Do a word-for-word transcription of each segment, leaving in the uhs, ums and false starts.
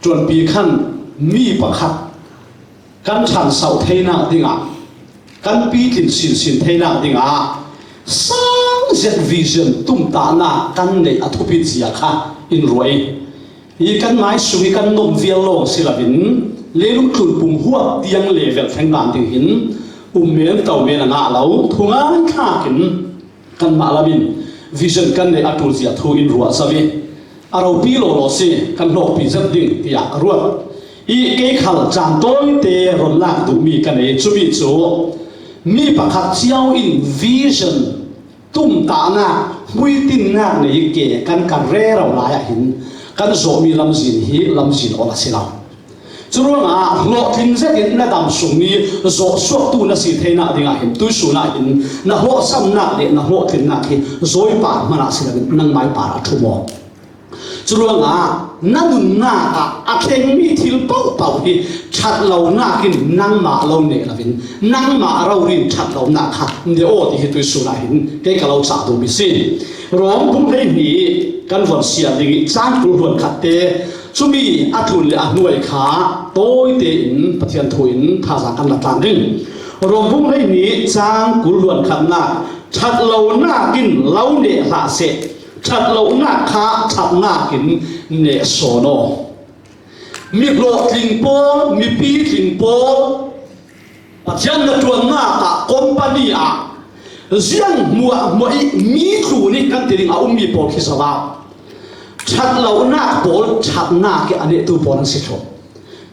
Ṭuanpi khan mi pakhat kan ṭhansauh theinak dingah, kan pitlin sinsin theinak dingah sang zet vision tumtahnak kan neih a thupit zia kha in ruah i. Hi kan mai sung i kan nom vial lawng si loin, leilung tlunpum huap tiang level thleng dan ding hin um men to men a ngah lo, thungai thlakin kanmah lamin vision kan neih a ṭul zia thu in ruah zo i. A ropi lawlaw si, kan hlawkpi zet ding tiah ka ruat i. Kei khal caan tawite ron lak duhmi ka nei, cumi cu mi pakhat cio in vision tumtahnak, hmuitinnak nei i ke kan kan rero lai ah hin kan zawhmi lamzin hi lamzin awl a si lo. Curuangah hlawhtling zetin na dam sungmi zawhsuaktu na si theinak dingah hin tuihsun ah hin na hlawhsamnak le na hlawhtlinnak hi zawipa hmanah si loin nangmai parah ṭhum aw. Curuangah na nunnak ah a thlengmi thil paohpaoh hi ṭhat lonak in nangmah lo neh loin nangmah rori in ṭhat lonak kha neh aw ti hi tuihsun ah hin kei ka lo cah duhmi si. Rom bung hleihnih kan von siar ding i cang kul hluan khat te, cumi a tlun le a hnuai kha tawite in Pathian thu in thazaang kan la tlang ding. Rom bung hleihnih cang kul hluan khatnak, ṭhat lonak in lo neh hlah seh, ṭhat lonak kha ṭhatnak in neh sawn aw. Mi hlawhtling pawl, mipi tling pawl, Pathian na ṭuannak ah, company ah, ziang hmuahhmuah i mi tlun i kan ti ding a ummi pawl khi zoh ah ṭhat lonak pawl ṭhatnak i a nehtu pawl an si thluh.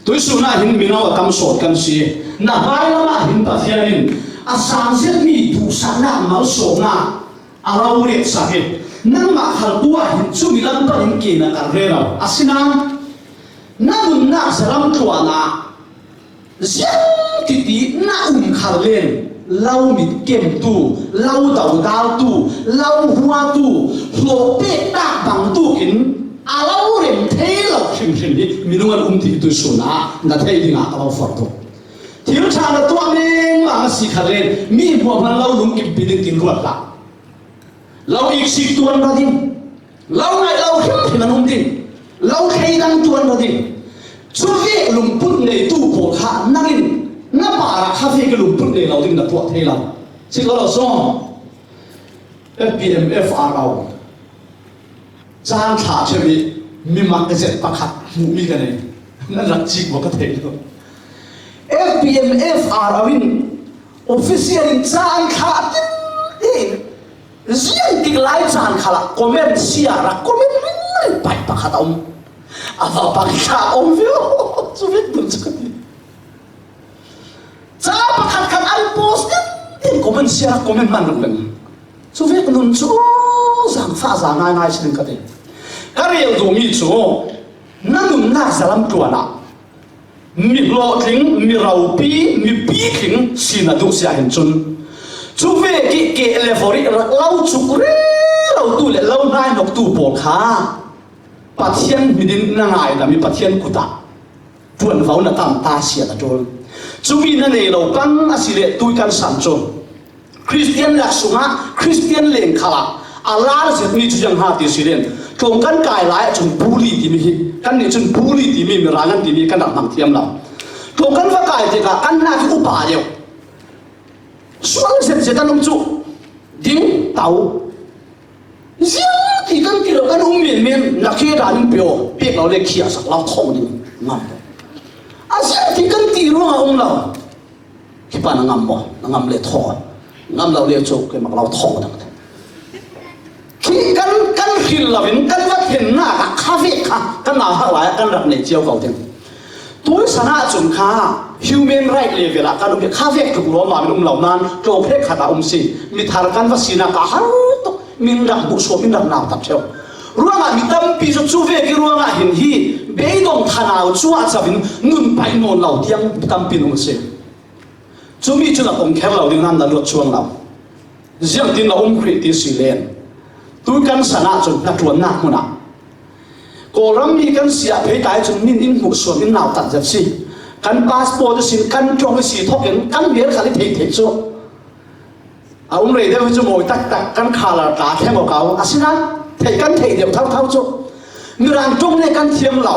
Tuihsun ah hin mino a tam sawn kan si. Na hmailam ah hin Pathian in a sang zetmi duhsaknak malsawmnak a lo riatsak hi. Nangmah khal tu ah hin cumi lam panin ke na kan rero. Asinain na nunnak zalam tluan ah ziang titi na um khal len lo mit kemtu, lo dodaltu, lo huatu, hlawh pek tak bangtuk in a lo rem thei lo hrimhrim hi minung an um ti tuihsun ah na theih dingah ka lo forh tuk. Thil ṭha na tuah mengmang a si khal len mi hmuahhmuah lo lungkimpi ding tin ruat hlah. Lo iksik tuan ra ding, lo ngaih lo hrimhrim an um ding, lo thleidang tuan ra ding. Cuvek lungput neitu pawl kha nangin na parah kha vek i lungput nei lo ding na tuah thei lo. Si ko lo sawm. F B M F R O. Caan thlah ṭheu i mimak ka zet pakhat hmuhmi ka nei. Nan rak cik maw ka thei lo. F B M F R O in official in caan thlah tintin ziang tik lai caan khalah comment sia rak comment ringring paih pakhat a um. A va pakhat a um viau. Cuvek dun cu ka ti. Ca pakhat khat an post tintin comment sia comment man ringring. Cuvek nun cu zangfah za ngaingai si ding ka ti. Ka rel duhmi cu na nunnak zalam ṭuan ah mi hlawhtling, mi ropi, mi pitling si na duh si ahhin cun cuvek i keh le vorh i rak lo cuk rero tu le lo hnaihnok tu pawl kha Pathian hmin in na ngaidam i Pathian kut ah ṭuanvo na tam ta si a ṭul. Cumi na nei lo pang a si le tui kan san cu Khristian lak sungah Khristian leng khalah a lar zetmi cu ziang ha ti si len tlawng kan kai lai ahcun buli timi hi kan nih cun buli timi mi ral an timi kan rak hmang thiam lo. Tlawng kan va kai tikah kan nak hi upa deuh sual zetzet an um cu ding tau. Ziang ti kan ti lo kan um menmen na khi dan in pio pek lo le khi a sak lo thawng ding ngam. A ziang ti kan ti ruang a um lo. Khi pa na ngam maw? Na ngam le thawng. Ngam lo le cu keimah lo thawng dang. Khi kan kan hril lo in kan va thlennak ah kha vek kha kan nau hak lai ah kan rak nei cio ko ding. Tuisan ah cun kha human right level ah kan um i kha vek tluk lawmam in um lo nain tlawng hrekkhat ah um si. Mi thar kan va sinak ah har tuk. Min rak hmuhsuam, min rak nautat ṭheu. Ruangah mi tampi cu cuvek i ruangah hin hi beidong thanau cuah co in nun paih nawn lo tiang mi tampi in um a si. Cumi cu na kong kher lo ding nain na luat chuang lo. Ziangtin na um hrih ti si len tu kan san ahcun hnaṭuannak hmun ah Kawlram mi kan si ah phei tai cun min in hmuhsuam in nautat zet si. Kan passport ihsin kan ṭong i si thawk in kan hmel khal i theih theih cu a um rei deuh hi cu mawi taktak kan khalar tla thleng awk a um. Asinain theih kan theih deuh thotho cu Mirang ṭong le kan thiam lo.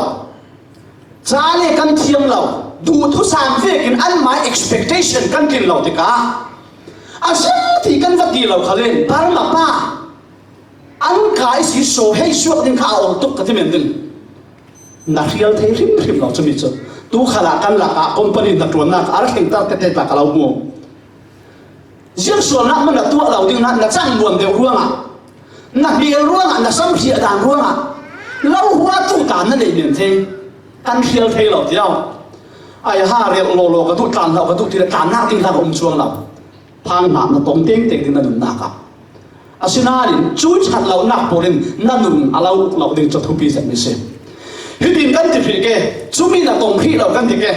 Ca le kan thiam lo, duhthusam vekin anmai expectation kan tlin lo tikah a ziang ti kan va ti lo khal in Burma pa an kai si so hei suak ding kha a ol tuk ka ti men ding. Na hrial thei hrimhrim lo cumi cu. Tu khalah kan lakah company hnaṭuannak a ra thleng tar tete ta ka lo hmu. Ziang sualnak man na tuah lo ding hna, na cang buan deuh ruangah, na hmel ruangah, na samhriah dan ruangah lo huatu ta na nei men thei. Kan hrial thei lo tiau. Ai ha, relh lawlaw ka duh, tlan hlah ka duh ti le tlannak ding hlan a um cuang lo. Phang hna na tong tengteng ding na nunnak ah. Asinain cui ṭhat lonak pawl in na nun a lo uk lo ding cu thupi zetmi si. Hitin kan ti hrih ke, cumi na tong hrih lo kan ti ke.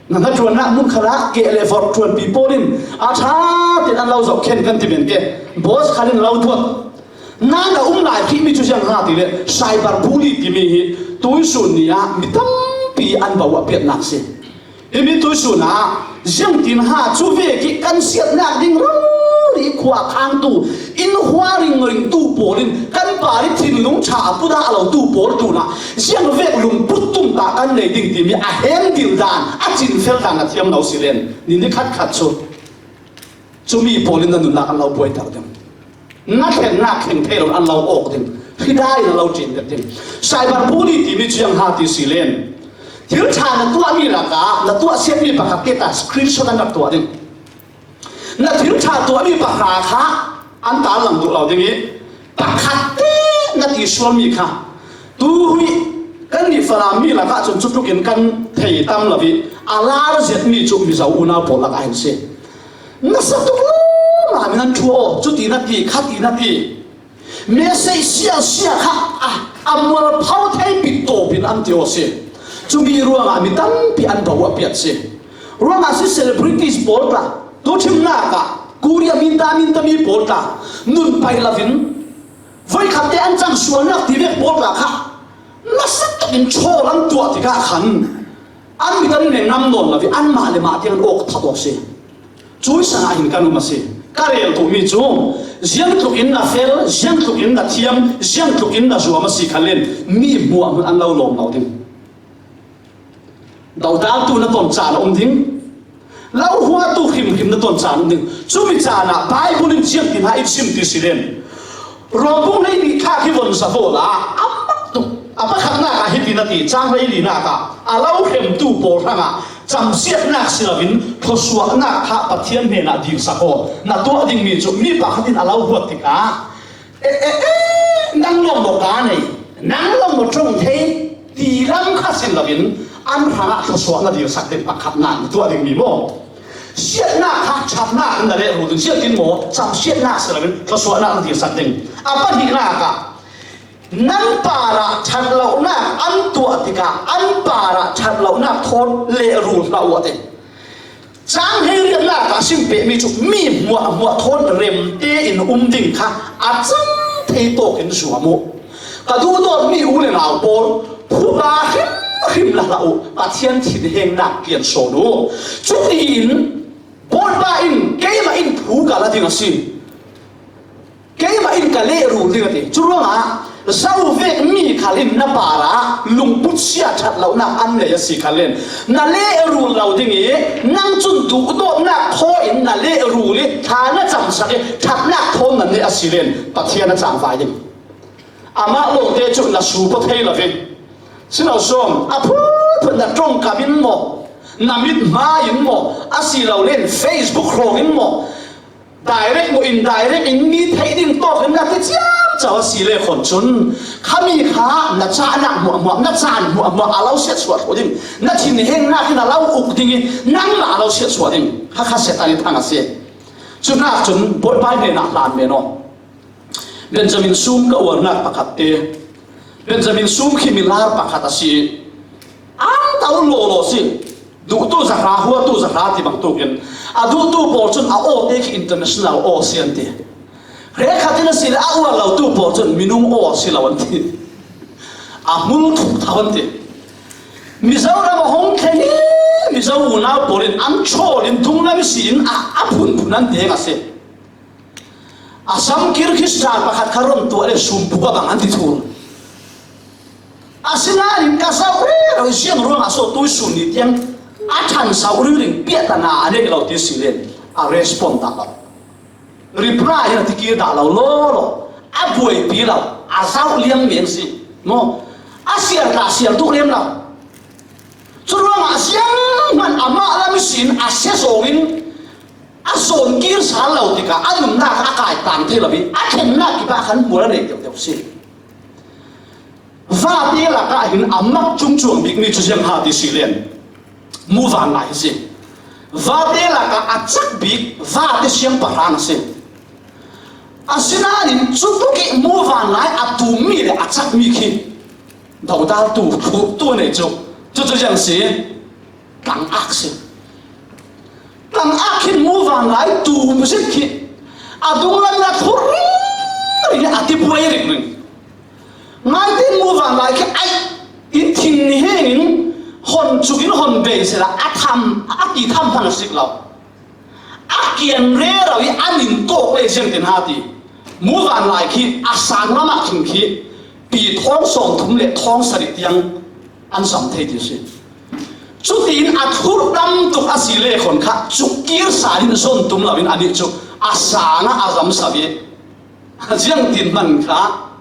Na hnaṭuannak hmun khalah keh le vorh ṭuanpi pawl in a ṭha tein an lo zoh khen kan ti men ke. Boss khal in lo duat. Na na um lai hrihmi cu ziang ha ti le cyber bully timi hi tuisun ni ah mi tampi an bauh a piatnak si. Himi tuisun ah ziangtin ha cu vek ih kan siatnak ding rori khua khangtu, inn hua ringringtu pawl in kan par ih thinlung ṭha a pudah lotu pawl tlunah ziang vek lungput tum ta kan nei ding timi a heng dil dan, a cinfel dan a thiam lo si len. Ni nikhat khat cu cumi pawl in na nunnak an lo buaiter ding. Na thlennak thleng thei lo an lo awk ding. Hridai in a lo ṭin deuh ding. Cyber bully timi cu ziang ha ti si len. Thil ṭha na tuahmi lakah na tuah siatmi pakhat te ta screenshot an rak tuah ding. Na thil ṭha tuahmi pakhat kha an tarlang duh lo ding ih pakhat te na ti sualmi kha tuhi kannih Falam mi lakah cun cutluk in kan thei tam lo ih a lar zetmi cu Mizo unau pawl lakah hin si. Na sa tuk lawmam in an ṭhu aw, cuti na ti, khati na ti. Message siasia kha a, a mualpho thei bik tawp in an ti aw si. Cumi ruangah mi tampi an bauh a piat si. Ruangah si celebrities pawl tla, tu ṭhimnak ah Korea minta mintami pawl tla, nun paih lo in voikhat te an cang sualnak ti vek pawl tla kha nasak takin chawl an tuah tikah khan an mit an meng ngam nawn lo ih anmah le mah tiang an awk thap aw si. Cui sang ah hin kan um a si. Ka rel duhmi cu ziangtluk in na fel, ziangtluk in na thiam, ziangtluk in na zuam a si khalin mi hmuahhmuah an lo lawm lo ding. Dodaltu na ton caan a um ding. Lo huatu hrimhrim na ton caan a um ding. Cumi caan ah Baibal in ziangtin ha in sim ti si len. Rom bung hleihnih thlak hi von sa hlah la a mak tuk. A pakhatnak ah hiti na ti, cang hleilinak ah a lo hremtu pawl hrangah camsiatnak si loin thluasuahnak kha Pathian hnenah dil sak aw. Na tuah dingmi cu mi pakhat in a lo huat tikah, e, e, e, nang lawng maw ka nei, nang lawng maw ṭong thei ti lam kha si loin an hrangah thluasuah na dil sak ding pakhatnak na tuah dingmi maw? Siatnak kha ṭhatnak in na lehrul ding, ziangtin maw? Camsiatnak si loin thluasuahnak na dil sak ding. A pahnihnak ah, nan parah ṭhat lonak an tuah tikah an parah ṭhat lonak thawn lehrul hlah uh a ti. Cang hleiriatnak ah sim pehmi cu mi hmuahhmuah thawn rem tein um ding kha a cang thei tawkin zuam uh. Ka duhdawtmi u le nau pawl, phuba hrimhrim la hlah uh, Pathian thinhengnak pian sawn uh. Cutiin Bawipa in keimah in phu ka la ding a si. Keimah in ka lehrul ding a ti. Curuangah zo vek mi khal in na parah lungput sia ṭhat lonak an nei a si khalin na lehrul lo ding ih nang cun duhdawtnak thaw in na lehrul ih thla na camsak ih ṭhatnak thawn na neih a si len Pathian a cangvai ding. Amah lawngte cu na supa thei lo ih si lo sawm a phutphut na ṭongkam in maw, na mithmai in maw, a si lo len Facebook hrawng in maw, direct maw, indirect in mi theih ding tawk in na ti ciamco a si le khon cun, khami kha na cahnak hmuahhmuah, na caan hmuahhmuah a lo siatsuah thluh ding, na thinhengnak in a lo uk ding ih nangmah a lo siatsuah ding. Kha kha Satan ih thang a si. Cunak cun Bawipa hnenah hlan men aw. Benjamin Sum ka uarnak pakhat te. Benjamin Sum khi milar pakhat a si. Ang tau lawlaw si. Duhtu zahra, huatu zahra ti bangtuk in a duhtu pawl cun a aw te khi international aw si an ti. Hrekkhat in a si le a uar lotu pawl cun minung aw a si lo an ti. A hmul thuk tho an ti. Mizoram a hong thlen i Mizo unau pawl in an chawl in dunglam si in a, a phunphun an deng a si. A samkir Khristan pakhat kha ron tuah le sumpuk a bang an ti thul. Asinain ka zauh rero, ziang ruangah so tuisun ni tiang a ṭhan zauh ringring piah ta na a nei lo ti si len, a respond ta lo. Reply in a ti kir dah lo law law. A buaipi lo, a zauh liam men si. Maw, a sial ta sial duh liam lo. Curuangah zianghman amah lam ihsin a sia zawngin a zawn kir sal lo tikah a nunnak a kaitang thei lo i a thlennak kipah khan hmual a nei deuhdeuh si. Vate lakah hin a mak cungcuang bikmi cu ziang ha ti si len, muvanlai hi si. Vate lakah a cak bik vate siangpahrang a si. Asinain cutuk i muvanlai a tummi le a cakmi khi dodaltu, thurtu a nei cu. Cucu ziang si. Tlangak si. Tlangak khin muvanlai tum zet khi a dunglam a thur ringring a ti buai ringring. Ngaite muvanlai khi ai in thing ni hengin hon cukin hon bei sela a tham, a ki tham hman a sik lo. A kian rero i a nin tawk le ziang tin ha ti. Muvanlai khi a sang lamah thing khi pi thawng sawm thum le thawng sarih tiang an zam thei ti si. Cutin a thur tam tuk a si le khon kha cuk kir sa in zon tum lo in a nih cu a sang a a zam sa ve. Ziang tin hman kha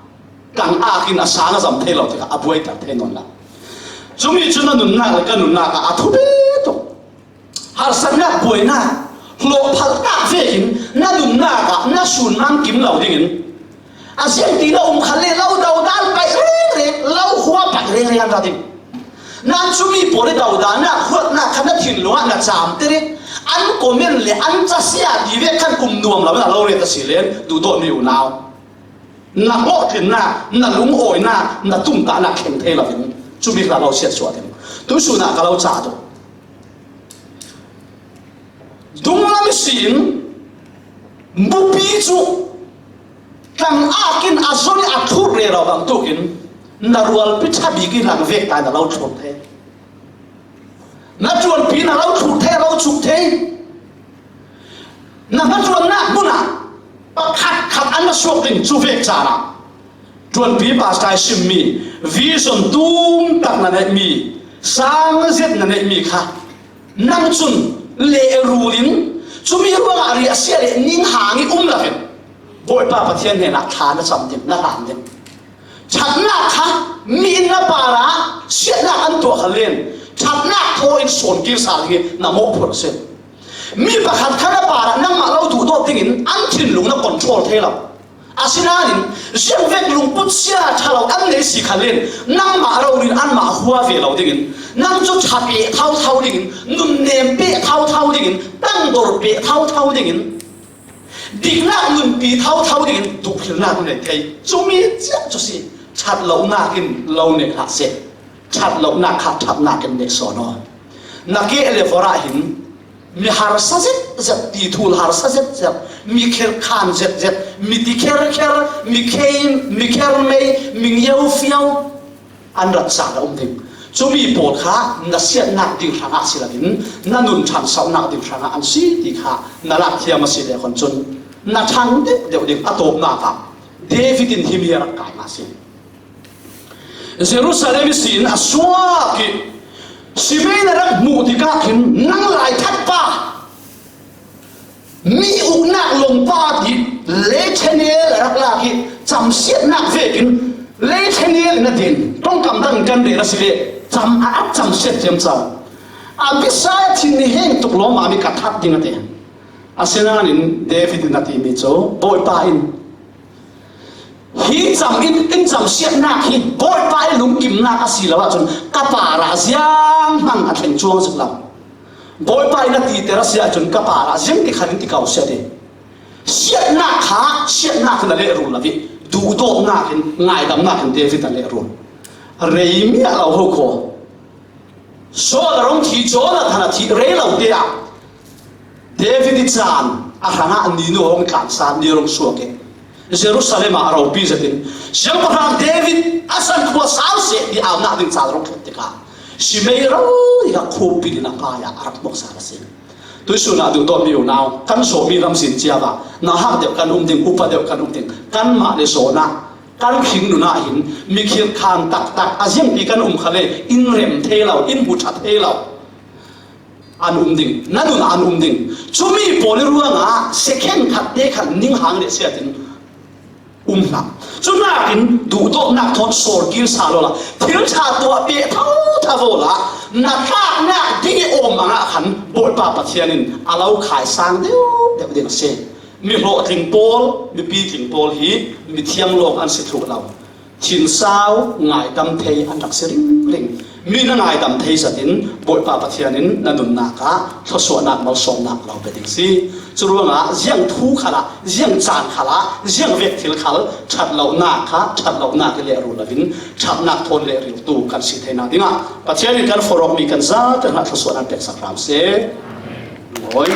tlangak in a sang a zam thei lo tikah a buaiter thei nawn lo. Cumi cu na nunnak le ka nunnak ah a thupi tuk. Harsatnak, buainak, hlawhphalhnak vekin na nunnak ah na sun mang kim lo dingin a ziang ti na um khan le lo dodal paih rengreng, lo khua paih rengreng an ra ding. Nan cumi pawl i dodalnak, huatnak kha na thinlung ah na camter i an comment le an casia ti vek khan um nuam lo in a lo ret a si len, duhdawtmi unau. Na hlawhtlinnak, na lungawinak, na tumtahnak thleng thei loin cumi kha lo siatsuah ding. Tuisun ah ka lo cah tuk. Dunglam ihsin bupi cu tlangak in a zon i a thur rero bangtuk in na rualpi ṭha bik in lang vek ta in a lo thur thei. Na ṭuanpi na lo thur thei, a lo cuk thei. Na hnaṭuannak hmun ah pakhat khat an na suak ding cu vek caan ah ṭuanpi pastor i simmi vision tum tak na neihmi, sang zet na neihmi kha nang cun lehrul in cumi ruangah riahsia le ninghang i um loin Bawipa Pathian hnenah thla na cam ding, na hlan ding. Ṭhatnak kha mi in na parah siatnak an tuah kha len, ṭhatnak thaw in sawn kir sal ding i na mawhphurh a si. Mi pakhat kha na parah nangmah lo duhdawt dingin an thinlung na control thei lo. Asinain ziangvek lungput sia ṭha lo an nei si kha len, nangmah rori in anmah hua ve lo dingin, nang cu ṭha peh thauthau dingin, nunnem peh thauthau dingin, tangdor peh thauthau dingin, diknak nunpi thauthau dingin duhhrilnak na nei thei. Cumi ciah cu si, ṭhat lonak in lo nei hlah seh. Ṭhat lonak kha ṭhatnak in nei sawn aw. Na keh le vorh ah hin mi harsa zetzet, ti thul harsa zetzet, mi kherkhan zetzet, mi ti kherkher, mi kheim, mi khermei, mi ngiofiau an rat caan a um ding. Cumi pawl kha na siatnak ding hrangah si loin na nun ṭhansonak ding hrangah an si ti kha na lak thiam a si le khon cun na ṭhang deuhdeuh ding. A tawpnak ah David in himi a rak kai hna a si. Jerusalem ihsin a suak i Shimei na rak hmuh tikah khin, nang lai thatpa, mi uknak lawngpa ti Nathaniel a rak lak i camsiatnak vekin Nathaniel in a din, ṭongkam dang in kan rel a si le cam a rak camsiat ciamco. Abisai a thin ni heng tuk lawmmam i ka that ding a ti. Asinain David in a timi cu, Bawipa in, hi cam in, in camsiatnak hi Bawipa i lungkimnak a si lo ahcun ka parah zianghman a thleng cuang zik lo. Bawipa in a titer a si ahcun ka parah ziang ti khan in ti ko si a ti. Siatnak kha siatnak in a lehrul lo i duhdawtnak in, ngaidamnak in David a lehrul. Reimi a lo ho kho. Saul a rung thi, Jonathan a thih rei lo te ah David i caan a hrangah ni nu a rung tlansa, ni a rung suak i Jerusalem ah a ropi zetin siangpahrang David a san khua sau seh ti aunak ding caan a rung thlut tikah Shimei ro i kha khumpi in a hmai ah a rak hmuak sal a si. Tuisun ah duhdawtmi unau, kan zawhmi lamzin cia ah nauhak deuh kan um ding, upa deuh kan um ding, kanmah le zawn ah Kan hringnun ah hin mi khirhkhang taktak a ziangpi kan um kha le, in rem thei lo, in hmu ṭha thei lo. An um ding, na nun ah an um ding. Cumi pawl i ruangah second khat te khat ning hang leh siatin um hlah. Cu nakin duhdawtnak thawn sawlkir sal awla, thil ṭha tuah peh thotho awla, na tlaknak ding i awm angah khan Bawipa Pathian in a lo khaisang deuhdeuh ding a si. Mi hlawhtling pawl, mi pitling pawl hi mithiang lawng an si thluh lo. Thinsau ngaitam thei an rak si ringring. Mi na ngaitam thei zatin Bawipa Pathian in na nunnak ah thluasuahnak, malsawmnak lo pe ding si. Curuangah ziang thu khalah, ziang caan khalah, ziang vek thil khal ṭhat lonak kha ṭhat lonak i lehrul loin ṭhatnak thawn lehriltu kan si theinak dingah Pathian in kan forhawkmi kan zate hna thluasuahnak peksak hram seh. Mawi.